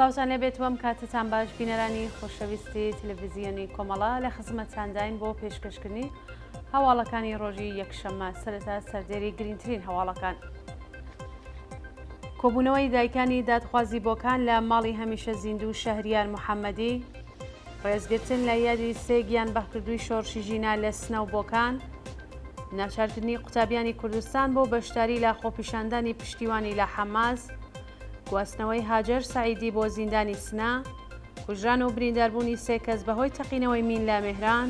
سڵاوتان لێبێت و ئەم کاتەتان باش بینەرانی خۆشەویستی تەلەڤیزیۆنی کۆمەڵە لە خزمەتانداین بۆ پێشکەشکردنی هەواڵەکانی ڕۆژی یەکشەممە سەرەتا سەردێری گرینگترین هەواڵەکان. کۆبوونەوەی دایکانی دادخوازی بۆکان لە ماڵی هەمیشە زیندوو شەهریار محەممەدی، ڕێزگرتن لە یادی سێ گیانبەختکردووی شۆڕشی ژینا لە سنە و بۆکان، ناچارکردنی قوتابیانی کوردستان بۆ بەشداری لە خۆپیشاندانی پشتیوانی لە حەماس، گواستنەوەی هاجەر سەعیدی بۆ زیندانی سنە، کوژران و برینداربوونی سێ کەس بەهۆی تەقینەوەی مین لە مێهران،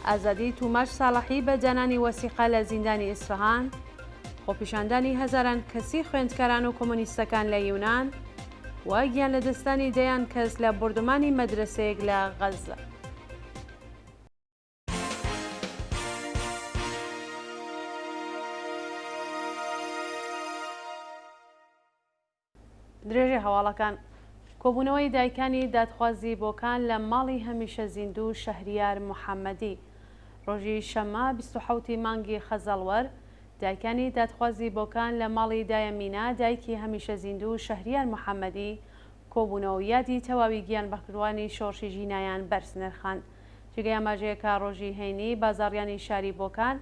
ئازادی توماج ساڵحی بە دانانی وەسیقە لە زیندانی ئیسفەهان، خۆپیشاندانی هەزاران کەسی خوێندکاران و کۆمۆنیستەکان لە یونان و گیانلەدەستدانی دەیان کەس لە بۆردومانی مەدرەسەیەک لە غەززە. درێژەی هەواڵەکان کۆبوونەوەی دایکانی دادخوازی بۆکان لە ماڵی هەمیشە زیندوو شەهریار محەممەدی ڕۆژی شەممە 27 ی مانگی خەزەڵوەر دایکانی دادخوازی بۆکان لە ماڵی دایە مینا دایکی هەمیشە زیندوو شەهریار محەممەدی کۆبوونەوە و یادی تەواوی گیانبەختکردووانی شۆڕشی ژینایان بەرز نرخاند. جێگەی ئاماژەیە کە ڕۆژی هەینی بازاڕیانی شاری بۆکان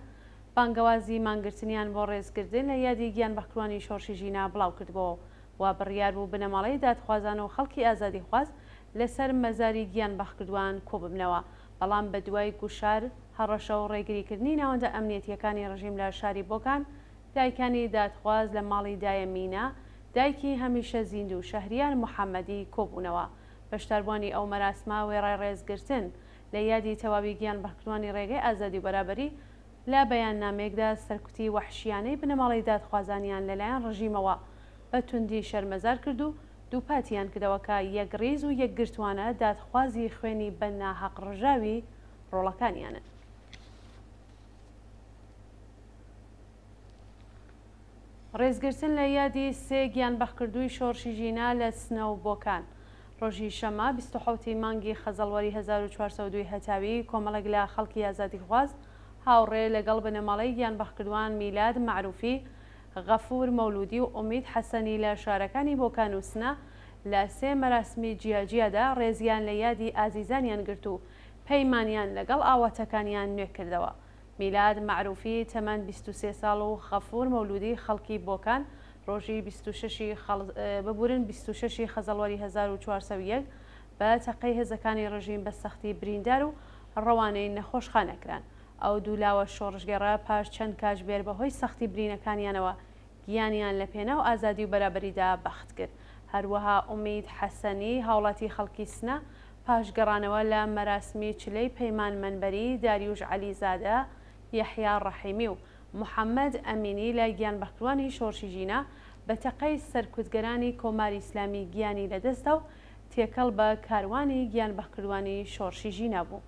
بانگەوازی مانگرتنیان بۆ ڕێزگردن لە یادی گیانبەختکردووانی شۆڕشی ژینا بڵاو کردبۆوە و بڕیار بوو بنەماڵەی دادخوازان و خەڵکی ئازادیخواز لەسەر مەزاری گیانبەختکردووان کۆببنەوە بەڵام بەدوای گوشار، هەڕەشە و ڕێگریکردنی ناوەندە ئەمنیەتییەکانی ڕژیم لە شاری بۆکان دایکانی دادخواز لە ماڵی دایە مینا، دایکی هەمیشە زیندوو شەهریار محەمەدی کۆبوونەوە. بەشداربووانی ئەو مەراسمە وێڕای ڕێزگرتن لە یادی تەواوی گیانبەختکردووانی ڕێگەی ئازادی و بەرابەری، لە بەیاننامەیەکدا سەرکوتی وەحشیانەی بنەماڵەی دادخوازانیان لەلایەن ڕژیمەوە بە توندی شەرمەزار کرد و دووپاتیان کردەوە کە یەکڕیز و یەکگرتووانە دادخوازی خوێنی بە ناهەق ڕژاوی ڕۆڵەکانیانن. ڕێزگرتن لە یادی سێ گیانبەختکردووی شۆڕشی ژینا لە سنە و بۆکان. ڕۆژی شەممە 27 ی مانگی خەزەڵوەری 1402 ی هەتاوی کۆمەڵێک لە خەڵکی ئازادیخواز هاوڕێ لەگەڵ بنەماڵەی گیانبەختکردووان میلاد مەعروفی، غەفوور مەولوودی و ئومید حەسەنی لە شارەکانی بۆکان و سنە لە سێ مەراسمی جیاجیادا ڕێزیان لە یادی ئازیزانیان گرت و پەیمانیان لەگەڵ ئاواتەکانیان نوێ کردەوە. میلاد مەعروفی تەمەن 23 ساڵ و غەفوور مەولوودی خەڵکی بۆکان ڕۆژی 26 ی خەڵ ببورن 26 ی خەزەڵوەری 1401 بە تەقەی هێزەکانی ڕژیم بە سەختی بریندار و ڕەوانەی نەخۆشخانە کران. ئەو دوو لاوە شۆڕشگێڕە پاش چەند کاژمێر بە هۆی سەختی برینەکانیانەوە گیانیان لە پێناو ئازادی و بەرابەریدا بەخت کرد. هەروەها ئومید حەسەنی هاوڵاتی خەڵکی سنە پاش گەڕانەوە لە مەراسمی چلەی پەیمان مەنبەری، داریوش عەلیزادە، یەحیا ڕەحیمی و محەمەد ئەمینی لە گیانبەختکردوانی شۆڕشی ژینا بە تەقەی سەرکوتگەرانی کۆماری ئیسلامی گیانی لەدەستدا و تێکەڵ بە کاروانی گیانبەختکردوانی شۆڕشی ژینا بوو.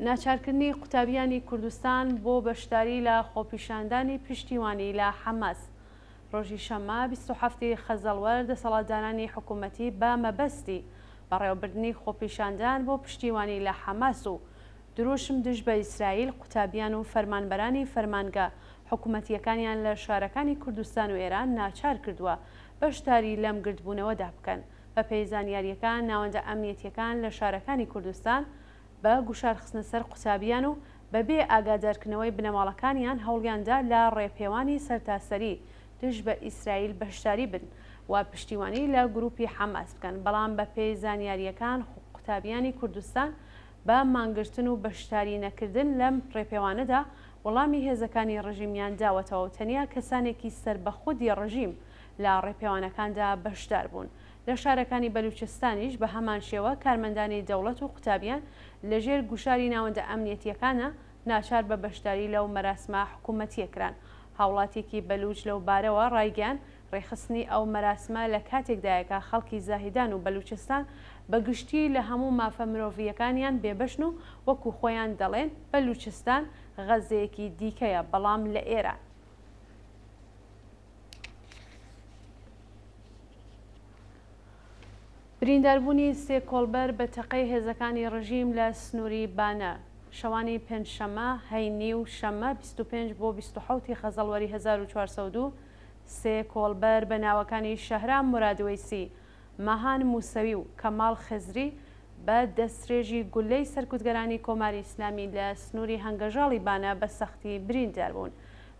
ناچارکردنی قوتابیانی کوردستان بۆ بەشداری لە خۆپیشاندانی پشتیوانی لە حەماس. ڕۆژی شەممە 27 ی خەزەڵوەر دەسەڵاتدارانی حکوومەتی بە مەبەستی بەڕێوەبردنی خۆپیشاندان بۆ پشتیوانی لە حەماس و دروشم دژ بە ئیسرائیل قوتابیان و فەرمانبەرانی فەرمانگە حکوومەتییەکانیان لە شارەکانی کوردستان و ئێران ناچار کردووە بەشداری لەم گردبوونەوەدا بکەن. بەپێی زانیارییەکان، ناوەندە ئەمنیەتییەکان لە شارەکانی کوردستان بە گوشار خستنە سەر قوتابیان و بەبێ ئاگادارکردنەوەی بنەماڵەکانیان هەوڵیان دا لە ڕێپێوانی سەرتاسەری دژ بە ئیسرائیل بەشداری بن و پشتیوانی لە گرووپی حەماس بکەن، بەڵام بەپێی زانیارییەکان قوتابیانی کوردستان بە مانگرتن و بەشداری نەکردن لەم ڕێپێوانەدا وەڵامی هێزەکانی ڕژیمیان داوەتەوە و تەنیا کەسانێکی سەر بە خودی ڕژیم لە ڕێپێوانەکاندا بەشدار بوون. لە شارەکانی بەلوچستانیش بە هەمان شێوە کارمەندانی دەوڵەت و قوتابیان لە ژێر گوشاری ناوەندە ئەمنیەتییەکانە ناچار بە بەشداری لەو مەراسمە حکوومەتییە کران. هاوڵاتییەکی بەلوچ لەو بارەوە ڕایگەیاند، ڕێکخستنی ئەو مەراسمە لە کاتێکدایە کە خەڵکی زاهیدان و بەلوچستان بە گشتی لە هەموو مافە مرۆڤییەکانیان بێبەشن و وەکوو خۆیان دەڵێن بەلوچستان غەززەیەکی دیکەیە بەڵام لە ئێران. برینداربوونی سێ کۆڵبەر بە تەقەی هێزەکانی ڕژیم لە سنووری بانە. شەوانی پێنجشەممە، هەینی و شەممە 25 بۆ 27 ی خەزەڵوەری 1402، سێ کۆڵبەر بە ناوەکانی شەهرام مورادوەیسی، ماهان موسەوی و کەماڵ خزری بە دەسترێژی گوللەی سەرکوتگەرانی کۆماری ئیسلامی لە سنووری هەنگەژاڵی بانە بە سەختی بریندار بوون.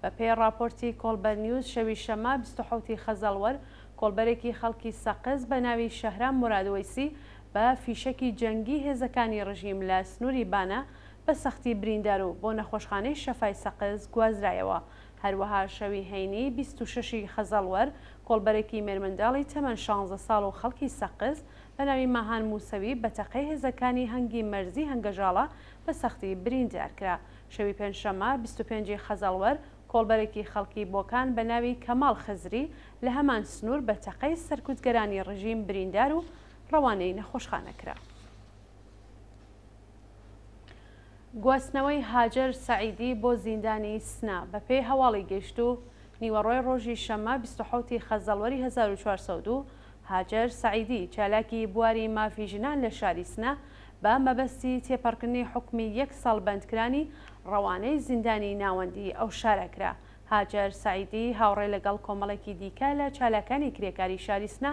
بە پێی ڕاپۆرتی کۆڵبەر نیوز شەوی شەممە 27 ی خەزەڵوەر کۆڵبەرێکی خەڵکی سەقز بە ناوی شەهرام مورادوەیسی بە فیشەکی جەنگی هێزەکانی ڕژیم لە سنووری بانە بە سەختی بریندار و بۆ نەخۆشخانەی شەفای سەقز گوازرایەوە. هەروەها شەوی هەینی 26 ی خەزەڵوەر کۆڵبەرێکی مێرمنداڵی تەمەن شانزە ساڵ و خەڵکی سەقز بە ناوی ماهان موسەوی بە تەقەی هێزەکانی هەنگی مەرزی هەنگەژاڵە بە سەختی بریندار کرا. شەوی پێنجشەممە 25 ی خەزەڵوەر کۆڵبەرێکی خەڵکی بۆکان بە ناوی کەماڵ خزری لە هەمان سنوور بە تەقەی سەرکوتگەرانی ڕژیم بریندار و ڕەوانەی نەخۆشخانە کرا. گواستنەوەی هاجەر سەعیدی بۆ زیندانی سنە بە پێی هەواڵی گەیشتوو، نیوەڕۆی ڕۆژی شەممە 27 ی خەزەڵوەری 1402، هاجەر سەعیدی چالاکی بواری مافی ژنان لە شاری سنە بە مەبەستی تێپەڕکردنی حوکمی یەک ساڵ بەندکرانی ڕەوانەی زیندانی ناوەندیی ئەو شارە کرا. هاجەر سەعیدی هاوڕێ لەگەڵ کۆمەڵێکی دیکە لە چالاکانی کرێکاری شاری سنە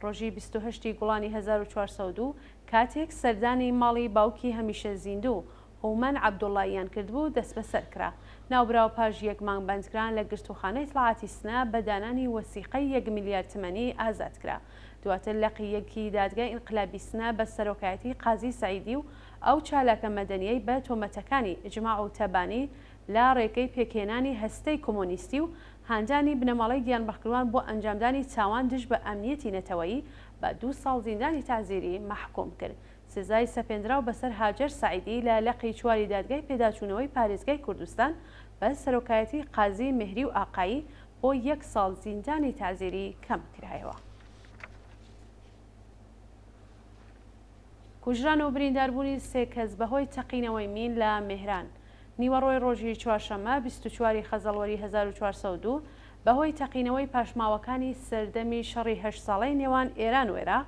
ڕۆژی 28 ی گوڵانی 1402 کاتێک سەردانی ماڵی باوکی هەمیشە زیندوو هومەن عەبدوڵڵاییان کردبوو دەستبەسەر کرا. ناوبراو پاش یەک مانگ بەندکران لە گرتووخانەی ئیتڵاعاتی سنە بە دانانی وەسیقەی یەک میلیارد تمەنی ئازاد کرا. دواتر لقی یەکی دادگای ئینقلابی سنە بە سەرۆکایەتی قازی سەعیدی و ئەو چالاکە مەدەنییەی بە تۆمەتەکانی ئیجماع و تەبانی لە ڕێگەی پێکهێنانی هەستەی کۆمۆنیستی و هاندانی بنەماڵەی گیانبەختکردوان بۆ ئەنجامدانی تاوان دژ بە ئەمنیەتی نەتەوەیی بە دوو ساڵ زیندانی تەعزیری مەحکووم کرد. سزای سەپێندراو بەسەر هاجەر سەعیدی لە لقی چواری دادگای پێداچوونەوەی پارێزگای کوردستان بە سەرۆکایەتی قازی مێهری و ئاقایی بۆ یەک ساڵ زیندانی تەعزیری کەم کرایەوە. کوژران و برینداربوونی سێ کەس بەهۆی تەقینەوەی مین لە مێهران. نیوەڕۆی ڕۆژی چوارشەممە 24 ی خەزەڵوەری 1402 بەهۆی تەقینەوەی پاشماوەکانی سەردەمی شەڕی هەشت ساڵەی نێوان ئێران و عێراق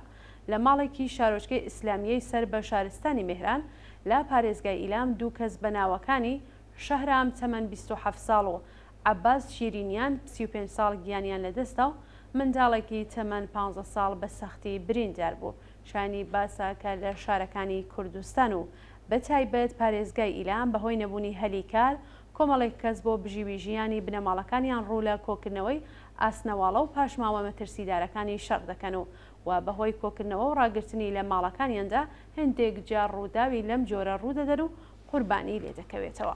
لە ماڵێکی شارۆچکەی ئیسلامییەی سەر بە شارستانی مێهران لە پارێزگای ئیلام دوو کەس بە ناوەکانی شەهرام تەمەن 27 ساڵ و عەباس شیرینیان 35 ساڵ گیانیان لەدەستدا و منداڵێکی تەمەن 15 ساڵ بە سەختی بریندار بوو. شایانی باسە کە لە شارەکانی کوردستان و بە تایبەت پارێزگای ئیلام بە هۆی نەبوونی هەلی کار کۆمەڵێک کەس بۆ بژیوی ژیانی بنەماڵەکانیان ڕوو لە کۆکردنەوەی ئاسنەواڵە و پاشماوە مەترسیدارەکانی شەڕ دەکەن و و بە هۆی کۆکردنەوە و ڕاگرتنی لە ماڵەکانیاندا هێندێک جار ڕووداوی لەم جۆرە ڕوو دەدەن و قوربانی لێ دەکەوێتەوە.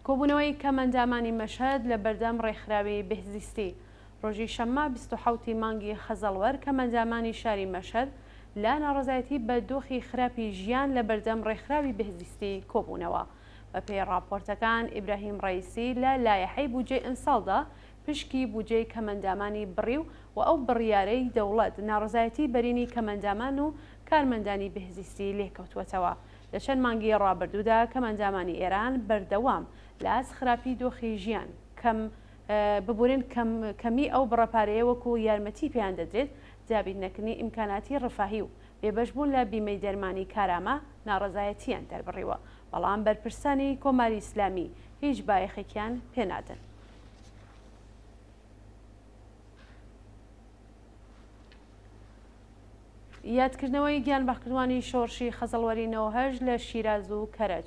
کۆبوونەوەی کەمئەندامانی مەشهەد لە بەردەم ڕێکخراوی بێهزیستی ڕۆژی شەممە 27 ی مانگی خەزەڵوەر کەمئەندامانی شاری مەشهەد لە ناڕەزایەتی بە دۆخی خراپی ژیان لە بەردەم ڕێکخراوی بێهزیستی کۆبوونەوە. بەپێی ڕاپۆرتەکان ئیبراهیم ڕەئیسی لە لایەحەی بودجەی ئەمساڵدا پشکی بودجەی کەمئەندامانی بڕی و ئەو بڕیارەی دەوڵەت ناڕەزایەتی بەرینی کەمئەندامان و کارمەندانی بێهزیستی لێکەوتووەتەوە. لە چەند مانگی ڕابردوودا کەمئەندامانی ئێران بەردەوام لە ئاست خراپی دۆخی ژیان، کەم ببورن کەم کەمی ئەو بڕە پارەیە وەکو یارمەتی پێیان دەدرێت، دابین نەکردنی ئیمکاناتی ڕفاهی و بێبەشبوون لە بیمەی دەرمانی کارامە ناڕەزایەتییان دەربڕیوە، بەڵام بەرپرسانی کۆماری ئیسلامی هیچ بایەخێکیان پێنادەن. یادکردنەوەی گیانبەختکردوانی شۆڕشی خەزەڵوەری 98 لە شیراز و کەرەج.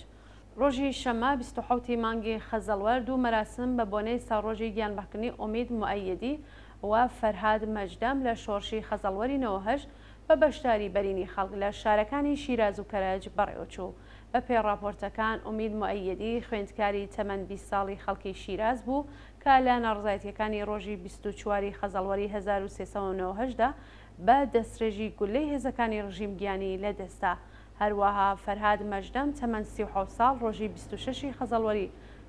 ڕۆژی شەممە 27 ی مانگی خەزەڵوەر دوو مەراسم بە بۆنەی ساڵڕۆژی گیانبەختکردنی ئومید موئەیەدی و فەرهاد مەجدەم لە شۆڕشی خەزەڵوەری 98 بە بەشداری بەرینی خەڵک لە شارەکانی شیراز و کەرەج بەڕێوەچوو. بەپێی ڕاپۆرتەکان ئومید موئەیەدی خوێندکاری تەمەن 20 ساڵی خەڵکی شیراز بوو کە لە ناڕەزایەتییەکانی ڕۆژی 24 ی خەزەڵوەری 1398 دا بە دەستڕێژی گوللەی هێزەکانی ڕژیم گیانی لەدەستدا. هەروەها فەرهاد مەجدەم تەمەن 37 ساڵ ڕۆژی 26 ی خەزەڵوەری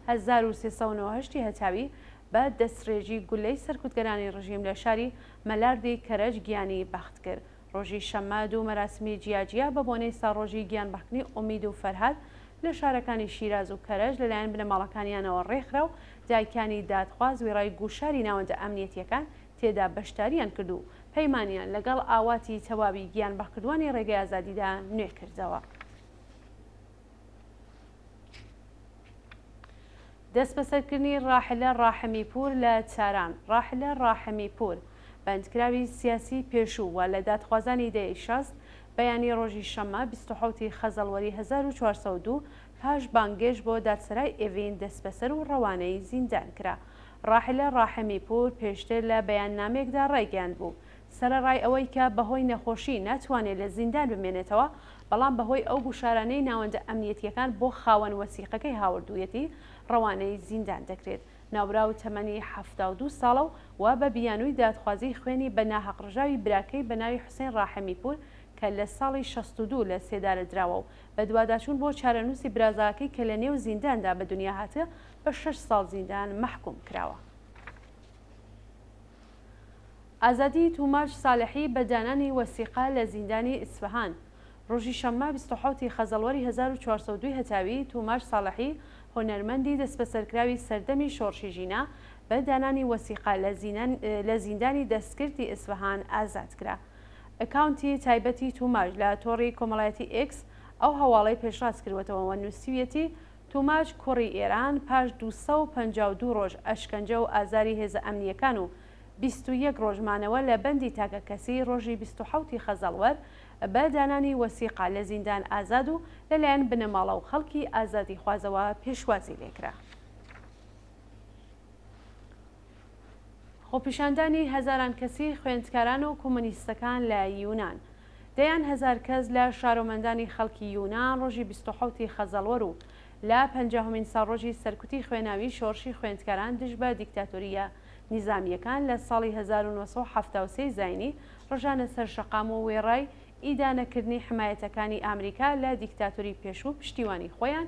1398 ی هەتاوی بە دەستڕێژی گوللەی سەرکوتگەرانی ڕژیم لە شاری مەلاردی کەرەج گیانی بەخت کرد. ڕۆژی شەممە دوو مەراسمی جیاجیا بە بۆنەی ساڵڕۆژی گیانبەختکردنی ئومید و فەرهاد لە شارەکانی شیراز و کەرەج لەلایەن بنەماڵەکانیانەوە ڕێکخرا و دایکانی دادخواز وێڕای گوشاری ناوەندە ئەمنیەتییەکان تێدا بەشداریان کرد و پەیمانیان لەگەڵ ئاواتی تەواوی گیانبەختکردووانی ڕێگەی ئازادیدا نوێ کردەوە. دەستبەسەرکردنی ڕاحلە ڕاحمیپوور لە تاران ڕاحلە ڕاحمیپوور، بەندکراوی سیاسی پێشوو و لە دادخوازانی دەیەی 60، بەیانی ڕۆژی شەممە 27 ی خەزەڵوەری 1402 پاش بانگێشت بۆ دادسەرای ئێڤین دەستبەسەر و ڕەوانەی زیندان کرا. ڕاحلە ڕاحمیپوور پێشتر لە بەیاننامەیەکدا ڕایگەیاندبوو، سەرەڕای ئەوەی کە بەهۆی نەخۆشی ناتوانێت لە زیندان بمێنێتەوە، بەڵام بەهۆی ئەو گوشارانەی ناوەندە ئەمنیەتییەکان بۆ خاوەن وەسیقەکەی هاوردوویەتی، ڕەوانەی زیندان دەکرێت. ناوبراو تەمەنی 72 ساڵە و بە بیانووی دادخوازیی خوێنی بە ناهەقڕژاوی براکەی بە ناوی حوسێن ڕاحمیپوور کە لە ساڵی 62 لە سێدارە دراوە و بەدواداچوون بۆ چارەنووسی برازاکەی کە لە نێو زینداندا بە دنیا هاتووە، بە شەش ساڵ زیندان مەحکووم کراوە. ئازادیی توماج سالحی بە دانانی وەسیقە لە زیندانی ئیسفەهان. ڕۆژی شەممە 27 ی خەزەڵوەری 1402 هەتاوی، توماج ساڵحی، هونەرمەندی دەستبەسەرکراوی سەردەمی شۆڕشی ژینا، بە دانانی وەسیقە لە زیندانی دەستکردی ئیسفەهان ئازاد کرا. ئەکاونتی تایبەتی توماج لە تۆڕی کۆمەڵایەتی ئێکس ئەو هەواڵەی پێشڕاست کردووەتەوە و نووسیویەتی، توماج کوڕی ئێران پاش 252 ڕۆژ ئەشکەنجە و ئازاری هێزە ئەمنییەکان و 21 ڕۆژ مانەوە لە بەندی تاکەکەسی ڕۆژی 27 ی خەزەڵوەر بە دانانی وەسیقە لە زیندان ئازاد و لەلایەن بنەماڵە و خەڵکی ئازادیخوازەوە پێشوازی لێکرا. خۆپیشاندانی هەزاران کەسی خوێندکاران و کۆمۆنیستەکان لە یونان. دەیان هەزار کەس لە شارۆمەندانی خەڵکی یونان ڕۆژی 27 ی خەزەڵوەر و لە پەنجاهەمین ساڵڕۆژی سەرکوتی خوێناویی شۆڕشی خوێندکاران دژ بە دیکتاتۆرییە نیزامییەکان لە ساڵی 1973 زایینی ڕژانە سەر شەقام و وێڕای ئیدانەکردنی حمایەتەکانی ئامریکا لە دیکتاتۆری پێشوو پشتیوانی خۆیان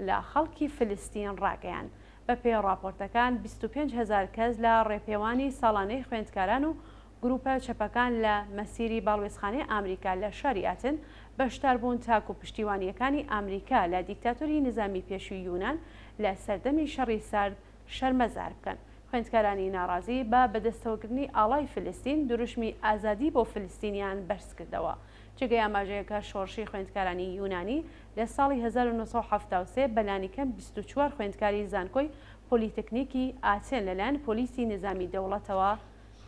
لە خەڵکی فلستین ڕاگەیاند. بە پێی ڕاپۆرتەکان 25 هەزار کەس لە ڕێپێوانی ساڵانەی خوێندکاران و گرووپە چەپەکان لە مەسیری باڵوێزخانەی ئامریکا لە شاری ئاتن بەشدار بوون تاکوو پشتیوانییەکانی ئامریکا لە دیکتاتۆری نیزامی پێشووی یونان لە سەردەمی شەڕی سارد شەرمەزار بکەن. خوێندکارانی ناڕازی بە بەدەستەوەگرتنی ئاڵای فلستین دروشمی ئازادی بۆ فلستینیان بەرزکردەوە. جێگەی ئاماژەیە کە شۆڕشی خوێندکارانی یونانی لە ساڵی 1973 بە لانیکەم 24 خوێندکاری زانکۆی پۆلیتەکنیکی ئاتێن لەلایەن پۆلیسی نیزامی دەوڵەتەوە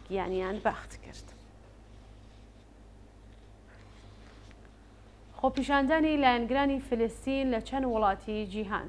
گیانیان باخت کرد. خۆپیشاندانی لایەنگرانی فلستین لە چەند وڵاتی جیهان.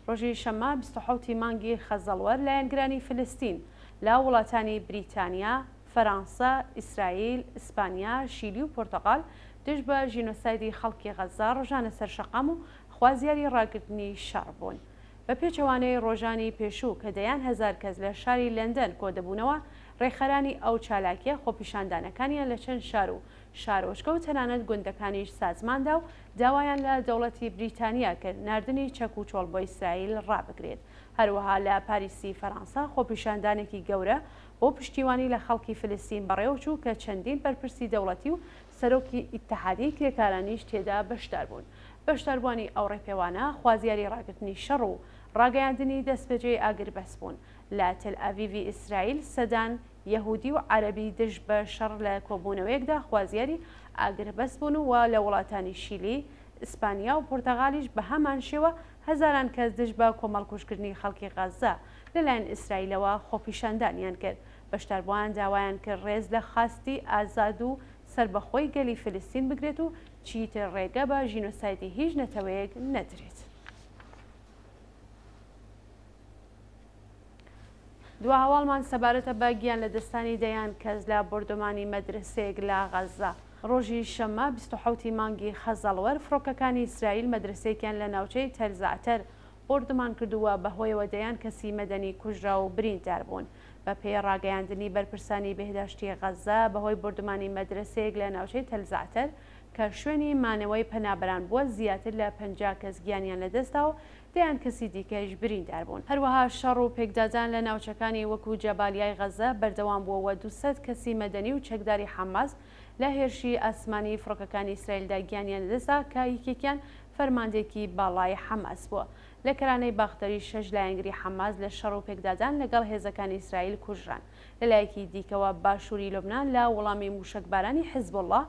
ڕۆژی شەممە 27 ی مانگی خەزەڵوەر لایەنگرانی فلستین لە وڵاتانی بریتانیا، فەرانسە، ئیسرائیل، ئیسپانیا، شیلی و پۆرتەقال دژ بە ژینۆسایدی خەڵکی غەززە ڕژانە سەر شەقام و خوازیاری ڕاگرتنی شەڕ بوون. بە پێچەوانەی ڕۆژانی پێشوو کە دەیان هەزار کەس لە شاری لەندەن کۆدەبوونەوە، ڕێکخەرانی ئەو چالاکییە خۆپیشاندانەکانیان لە چەند شار و شارۆچکە و تەنانەت گوندەکانیش سازمان دا و داوایان لە دەوڵەتی بریتانیا کرد ناردنی چەک و چۆڵ بۆ ئیسرائیل ڕابگرێت. هەروەها لە پاریسی فەرانسە خۆپیشاندانێکی گەورە بۆ پشتیوانی لە خەڵکی فلستین بەڕێوەچوو کە چەندین بەرپرسی دەوڵەتی و سەرۆکی ئیتحادیەی کرێکارانیش تێدا بەشدار بوون. بەشداربووانی ئەو ڕێپێوانە خوازیاری ڕاگرتنی شەڕ و ڕاگەیاندنی دەستبەجێی ئاگربەست بوون. لە تەلئەڤیڤی ئیسرائیل سەدان یەهودی و عەرەبی دژ بە شەڕ لە کۆبوونەوەیەکدا خوازیاری ئاگربەست بوون و لە وڵاتانی شیلی، ئیسپانیا و پورتەغالیش بە هەمان شێوە هەزاران کەس دژ بە کۆمەڵکوژکردنی خەڵکی غەززە لەلایەن ئیسرائیلەوە خۆپیشاندانیان کرد. بەشداربووان داوایان کرد ڕێز لە خواستی ئازاد و سەربەخۆی گەلی فلستین بگرێت و چیتر ڕێگە بە ژینۆسایدی هیچ نەتەوەیەک نەدرێت. دوا هەواڵمان سەبارەتە بە گیان لەدەستانی دەیان کەس لە بۆردومانی مەدرەسەیەک لە غەززە. ڕۆژی شەممە 27 ی مانگی خەزەڵوەر فڕۆکەکانی ئیسرائیل مەدرەسەیەکیان لە ناوچەی تەل زەعتەر بۆردومان کرد و بەهۆیەوە دەیان کەسی مەدەنی کوژرا و بریندار بوون. بەپێی ڕاگەیاندنی بەرپرسانی بێهداشتی غەززە، بەهۆی بۆردومانی مەدرەسەیەک لە ناوچەی تەل زەعتەر کە شوێنی مانەوەی پەنابەران بووە، زیاتر لە 50 کەس گیانیان لەدەستدا و دەیان کەسی دیکەش بریندار بوون. هەروەها شەڕ و پێکدادان لە ناوچەکانی وەکو جەبالیای غەززە بەردەوام بووە و 200 کەسی مەدەنی و چەکداری حەماس لە هێرشی ئاسمانی فڕۆکەکانی ئیسرائیلدا گیانیان لەدەستدا کە یەکێکیان فەرماندەیەکی باڵای حەماس بووە. لە کەرانەی باختەریش شەش لایەنگری حەماس لە شەڕ و پێکدادان لەگەڵ هێزەکانی ئیسرائیل کوژران. لەلایەکی دیکەوە باشووری لوبنان لە وەڵامی مووشەکبارانی حیزبوڵڵا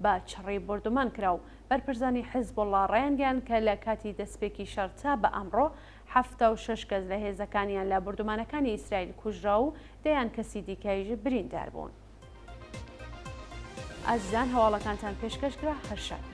بە چڕی بۆردومان کرا و بەرپرسانی حیزبوڵڵا ڕایانگەیاند کە لە کاتی دەسپێکی شەڕ تا بە ئەمڕۆ 76 کەس لە هێزەکانیان لە بۆردومانەکانی ئیسرائیل کوژرا و دەیان کەسی دیکەیش بریندار بوون. ئازیزان هەواڵەکانتان پێشکەش کرا هەر شاد.